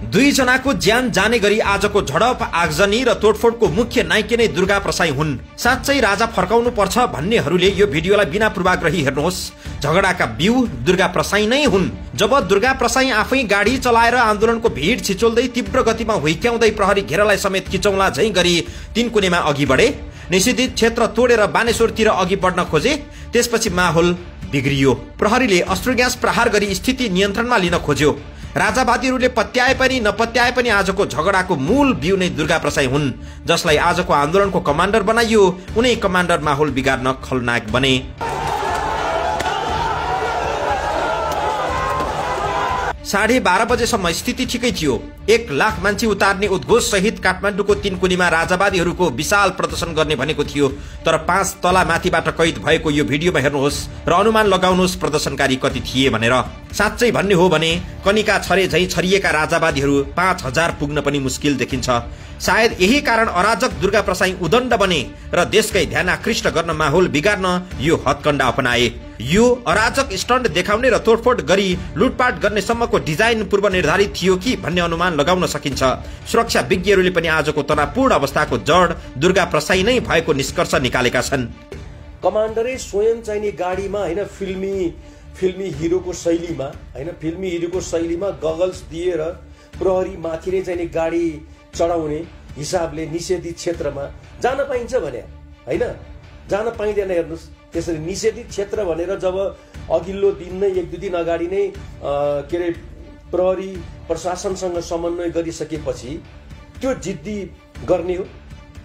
दुई जनाको ज्यान जाने गरी आजको झडप आगजनी र तोडफोडको मुख्य नायिका नै दुर्गा प्रसाई हुन्। साँच्चै राजा फर्काउनु पर्छ भन्नेहरूले यो भिडियोलाई बिना पूर्वाग्रही हेर्नुहोस्। झगडाका बिउ दुर्गा प्रसाई नै हुन्। जब दुर्गा प्रसाई आफै गाडी चलाएर आन्दोलनको भिड छिचोल्दै तीव्र गतिमा हुइक्याउँदै प्रहरी घेरालाई समेत किचौला झैं गरी तीनकुनेमा अघि बढे, निषेधित क्षेत्र तोडेर बानेश्वरतिर अघि बढ्न खोजे। त्यसपछि माहौल बिग्रियो। प्रहरीले अस्त्र ग्यास प्रहार गरी स्थिति नियन्त्रणमा लिन खोज्यो। राजावादीहरूले पत्याए पनि नपत्याए पनि आजको झगडाको मूल बिउ नै दुर्गा प्रसाई हुन्, जसलाई आजको आन्दोलनको कमान्डर बनाइयो। उनै कमान्डर माहौल बिगार्न खलनायक बने। 12:30 बजेसम्म स्थिति ठिकै थियो। 1 लाख मान्छे उतार्ने उद्घोष सहित काठमाडौँको तीनकुनीमा राजावादीहरूको विशाल प्रदर्शन गर्ने भनेको थियो। तर 5 तला माथिबाट कैद भएको यो भिडियोमा हेर्नुहोस् र अनुमान लगाउनुहोस् प्रदर्शनकारी कति थिए भनेर। साँच्चै भन्ने हो भने कनिका छरे झैं छरिएका राजावादीहरू 5000 पुग्न पनि मुस्किल देखिन्छ। सायद यही कारण अराजक दुर्गा प्रसाई उदण्ड बने र देशकै ध्यान आकृष्ट गर्न माहौल बिगार्न यो हत्कण्डा अपनाए। यो अराजक स्टन्ट देखाउने र तोडफोड गरी लुटपाट गर्ने सम्मको डिजाइन पूर्व निर्धारित थियो कि भन्ने अनुमान लगाउन सकिन्छ। सुरक्षा विज्ञहरूले पनि आजको तनावपूर्ण अवस्थाको जड दुर्गा प्रसाई नै भएको निष्कर्ष निकालेका छन्। कमान्डरै स्वयं चाहिने गाडीमा हैन, फिल्मी हिरोको शैलीमा हैन, फिल्मी हिरोको शैलीमा गगल्स दिएर प्रहरी माथि नै चाहिने गाडी चढाउने हिसाबले निषेधित क्षेत्रमा जान पाइन्छ भने हैन, जान पाइँदैन। हेर्नुस्, त्यसरी निषेधित क्षेत्र भनेर जब अघिल्लो दिन नै 1-2 दिन अगाडि नै के अरे प्रहरी प्रशासनसँग समन्वय गरिसकेपछि त्यो जिद्दी गर्ने हो।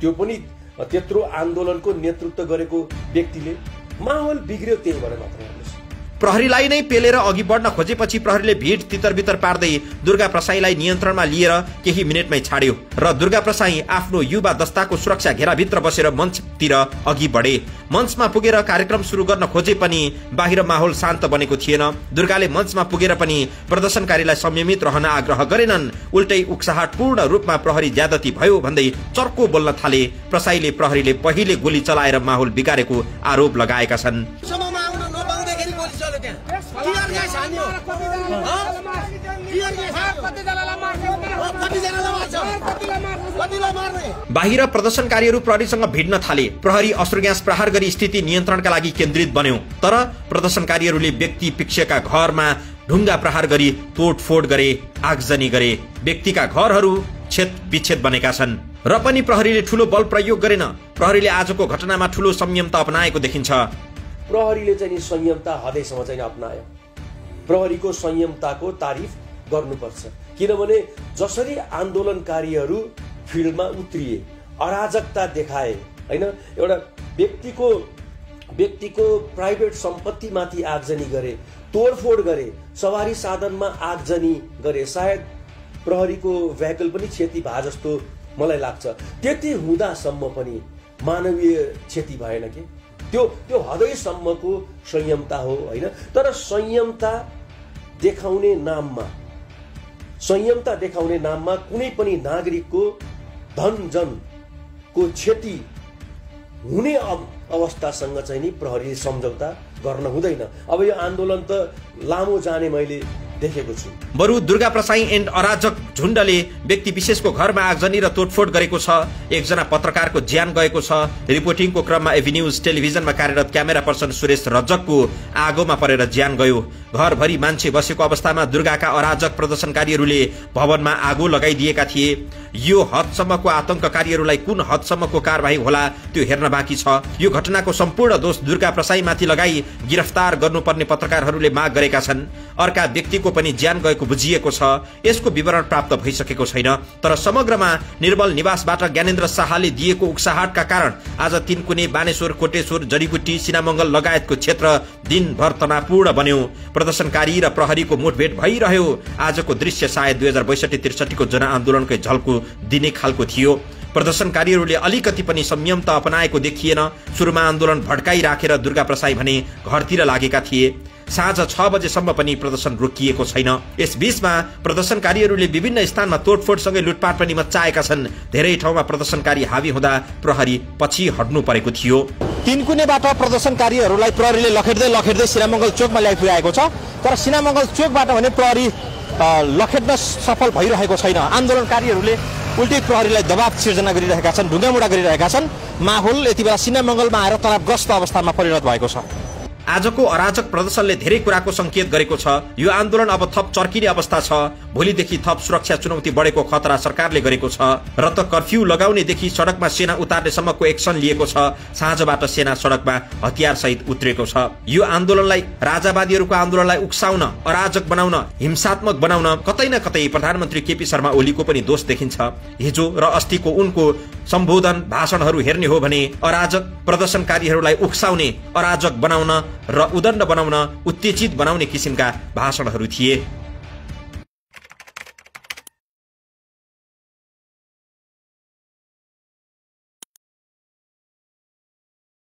त्यो पनि त्यत्रो आन्दोलनको नेतृत्व गरेको व्यक्तिले। माहौल बिग्रियो त्यही भएर मात्र। हेर्नुस्, प्रहरीलाई नै पेलेर अघि बढ्न खोजेपछि प्रहरीले भिड तितरबितर पार्दै दुर्गा प्रसाईलाई नियन्त्रणमा लिएर केही मिनेटमै छाड्यो र दुर्गा प्रसाई आफ्नो युवा दस्ताको सुरक्षा घेराभित्र बसेर मञ्चतिर अघि बढे। मञ्चमा पुगेर कार्यक्रम सुरु गर्न खोजे पनि बाहिर माहौल शान्त बनेको थिएन। दुर्गाले मञ्चमा पुगेर पनि प्रदर्शनकारीलाई संयमित रहन आग्रह गरेनन्। उल्टै उक्साहटपूर्ण रूपमा प्रहरी ज्यादती भयो भन्दै चर्को बोल्न थाले। प्रसाईले प्रहरीले पहिले गोली चलाएर माहौल बिगारेको आरोप लगाएका छन्। बाहिर प्रदर्शनकारीहरू प्रहरीसँग भिड्न थाले। प्रहरी अस्त्र ग्यास प्रहार गरी स्थिति नियन्त्रणका लागि केन्द्रित बन्यो। तर प्रदर्शनकारीहरूले व्यक्ति पिक्ष्यका घरमा ढुङ्गा प्रहार गरी तोडफोड गरे, आगजनी गरे। व्यक्तिका घरहरू छेद बनेका छन् र पनि प्रहरीले ठूलो बल प्रयोग गरेन। प्रहरीले आजको घटनामा ठूलो संयमता अपनाएको देखिन्छ। प्रहरीले चाहिँ संयमता हदैसम्म चाहिँ अपनायो। प्रहरीको संयमताको तारिफ गर्नुपर्छ। किनभने जसरी आन्दोलनकारीहरू फिल्डमा उत्रिए, अराजकता देखाए हैन, एउटा व्यक्तिको प्राइभेट सम्पत्तिमाथि आगजनी गरे, तोडफोड गरे, सवारी साधनमा आगजनी गरे। सायद प्रहरीको भेहिकल पनि क्षति भए जस्तो मलाई लाग्छ। त्यति हुँदासम्म पनि मानवीय क्षति भएन के? त्यो हदैसम्मको संयमता हो हैन। तर संयमता देखाउने नाममा कुनै पनि नागरिकको धन जनको क्षति हुने अवस्थासँग चाहिँ नि प्रहरीले सम्झौता गर्न हुँदैन। अब यो आन्दोलन त लामो जाने मैले देखेको छु। बरु दुर्गा प्रसाई एन्ड अराजक झुण्डले व्यक्ति विशेषको घरमा आगजनी र तोडफोड गरेको छ। एकजना पत्रकारको ज्यान गएको छ। रिपोर्टिङको क्रममा एभिन्यूज टेलिभिजनमा कार्यरत क्यामेरा पर्सन सुरेश रजकको आगोमा परेर ज्यान गयो। घरभरि मान्छे बसेको अवस्थामा दुर्गाका अराजक प्रदर्शनकारीहरूले भवनमा आगो लगाइदिएका थिए। यो हदसम्मको आतंककारीहरूलाई कुन हदसम्मको कारबाही होला त्यो हेर्न बाँकी छ। यो घटनाको सम्पूर्ण दोष दुर्गा प्रसाईमाथि लगाई गिरफ्तार गर्नुपर्ने पत्रकारहरूले माग गरेका छन्। अर्का व्यक्तिको पनि ज्यान गएको बुझिएको छ। यसको विवरण प्राप्त भइसकेको छैन। तर समग्रमा निर्मल निवासबाट ज्ञानेन्द्र शाहले दिएको उक्साहटका कारण आज तीनकुने, बानेश्वर, कोटेश्वर, जडीबुटी, सिनामंगल लगायतको क्षेत्र दिनभर तनावपूर्ण बन्यो। प्रदर्शनकारी र प्रहरीको मुठभेड भइरह्यो। आजको दृश्य सायद 2062-63 को जनआन्दोलनकै झल्को दिने खालको थियो। प्रदर्शनकारीहरूले अलिकति पनि संयमता अपनाएको देखिएन। सुरुमा आन्दोलन भड्काइराखेर दुर्गा प्रसाई भने घरतिर लागेका थिए। साँझ 6 बजेसम्म पनि प्रदर्शन रोकिएको छैन। यसबीचमा प्रदर्शनकारीहरूले विभिन्न स्थानमा तोडफोडसँगै लुटपाट पनि मच्चाएका छन्। धेरै ठाउँमा प्रदर्शनकारी हावी हुँदा प्रहरी पछि हट्नु परेको थियो। तीनकुनेबाट प्रदर्शनकारीहरूलाई प्रहरीले लखेट्दै सिनामंगल चोकमा ल्याइपुर्याएको छ। तर सिनामंगल चोकबाट भने प्रहरी लखेट्न सफल भइरहेको छैन। आन्दोलनकारीहरूले उल्टै प्रहरीलाई दबाव सिर्जना गरिरहेका छन्, ढुङ्गामुढा गरिरहेका छन्। माहौल यति बेला सिनेमङ्गलमा आएर तनावग्रस्त अवस्थामा परिणत भएको छ। आजको अराजक प्रदर्शनले धेरै कुराको संकेत गरेको छ। यो आन्दोलन अब थप चर्किने अवस्था छ। भोलिदेखि थप सुरक्षा चुनौती बढेको खतरा सरकारले गरेको छ र त कर्फ्यू लगाउनेदेखि सडकमा सेना उतार्नेसम्मको एक्सन लिएको छ। साँझबाट सेना सडकमा हतियार सहित उत्रेको छ। यो आन्दोलनलाई, राजावादीहरूको आन्दोलनलाई उक्साउन, अराजक बनाउन, हिंसात्मक बनाउन कतै न कतै प्रधानमन्त्री केपी शर्मा ओलीको पनि दोष देखिन्छ। हिजो र अस्तिको उनको सम्बोधन भाषणहरू हेर्ने हो भने अराजक प्रदर्शनकारीहरूलाई उक्साउने, अराजक बनाउन र उदण्ड बनाउन, उत्तेजित बनाउने किसिमका भाषणहरू थिए।